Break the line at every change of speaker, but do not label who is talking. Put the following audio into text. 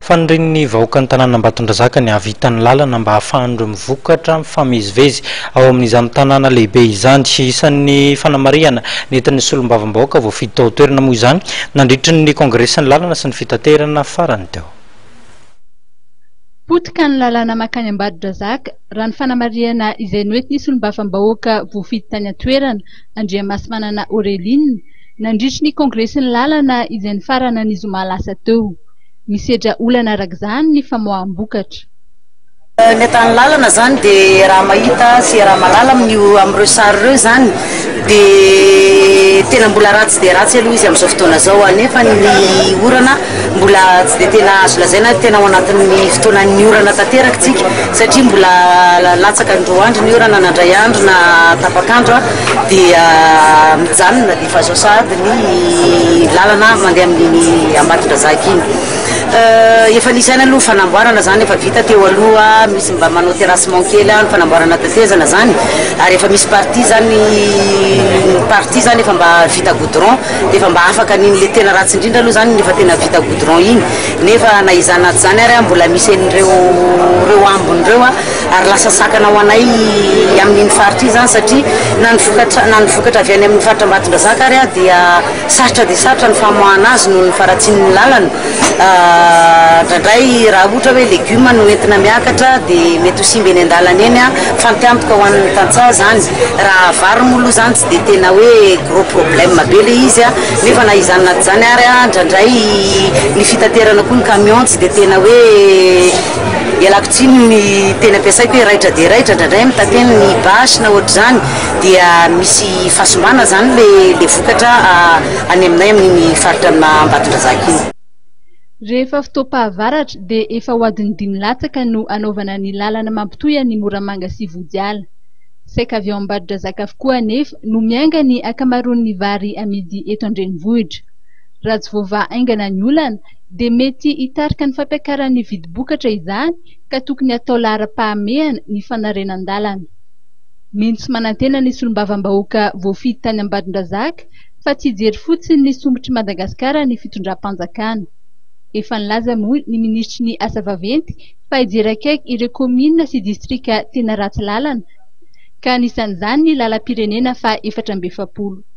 Fanirian'ny vahoakan'ny tanàn'Ambatondrazaka ny hahavitan'ny lalana mba hahafahan'ireo mivokatra mifamezivezy ao amin'izany tanàna lehibe izany. Isan'ny fanamarihana nentin'ny solombavambahoaka voafidy tao an-toerana moa izany nandritry ny kongresin'ny lalana sy ny fitaterana farany teo.
Potika ny lalana mankany Ambatondrazaka, raha ny fanamarihana izay noentin'ny solombavambahoaka voafidy tany an-toerana, Andriamasimanana Auréline, nandritry ny kongresin'ny lalana izay nifarana ny zoma lasa teo. Misedra olana araka izany ny famoaham-bokatra.
Ny atan'ny lalana izany dia raha mahita sy raha mahalala amin'io amin'ireo sary ireo izany dia tena mbola ratsy dia ratsy aloha izy amin'izao fotoana izao nefa ny orana mbola tsy dia tena azo lazaina hoe tena ao anatin'ny fotoanan'ny orana tanteraka isika satria mbola latsaka ny roa andro ny orana na indray andro na tapak'andro dia mijanona dia efa izao sahady ny lalana mandeha amin'iny Ambatondrazaka iny. Efa nisy ihany aloha fanamboarana izany efa vita teo aloha, misy mba manao terrassement kely any, fanamboarana tetezana izany, ary efa misy partie izany, partie izany efa mba vita goudron, dia efa mba afaka an'iny le tena ratsy indrindra aloha izany iny efa tena vita goudron iny, nefa na izany na tsy izany ary mbola misy an'ireo ireo ambiny ireo ary lasa sakana ho anay amin'iny faritra iny izany satria na ny vokatra na ny vokatra avy any amin'ny faritra Ambatondrazaka ary dia sarotra dia sarotra ny famoahana azy noho ny faharatsian'ny lalana. Indraindray raha ohatra hoe legioma no entina miakatra dia mety ho simba eny an-dalana eny, fantiantoka ho an'ny tantsaha izany. Raha vary moa aloha izany tsy dia tena hoe gros problème be ilay izy nefa na izany na tsy izany ary indraindray ny fitaterana koa ny camion tsy dia tena hoe Ialako tsiny ny teny ampiasaiko hoe raitra dia raitra, indraindray mitateny ny bâche na ohatr'izany dia misy fahasimbana izany le le vokatra any aminay amin'iny faritra Ambatondrazaka iny.
Rehefa fotoam-pahavaratra dia efa ho adiny dimy latsaka no hanaovana ny lalana mampitohy an'i Moramanga sy Vodiala. Saika avy ao Ambatondrazaka avokoa anefa no miainga ny ankamaroan'ny vary amidy eto an-drenivohitra. Raha tsy voavaha haingana ny olana dia mety hitarika ny fampiakaran'ny vidim-bokatra izany ka tokony hatao laharam-pahamehana ny fanarenan-dalana. Mino sy manantena ny solombavambahoaka voafidy tany Ambatondrazaka fa tsy hijery fotsiny ny sombitr'i Madagasikara ny fitondram-panjakana. Efa nilaza moa ny minisitry ny asa vaventy fa hijery akaiky ireo kaominina sy distrika tena ratsy lalana ka anisan'izany ny lalam-pirenena faha 44.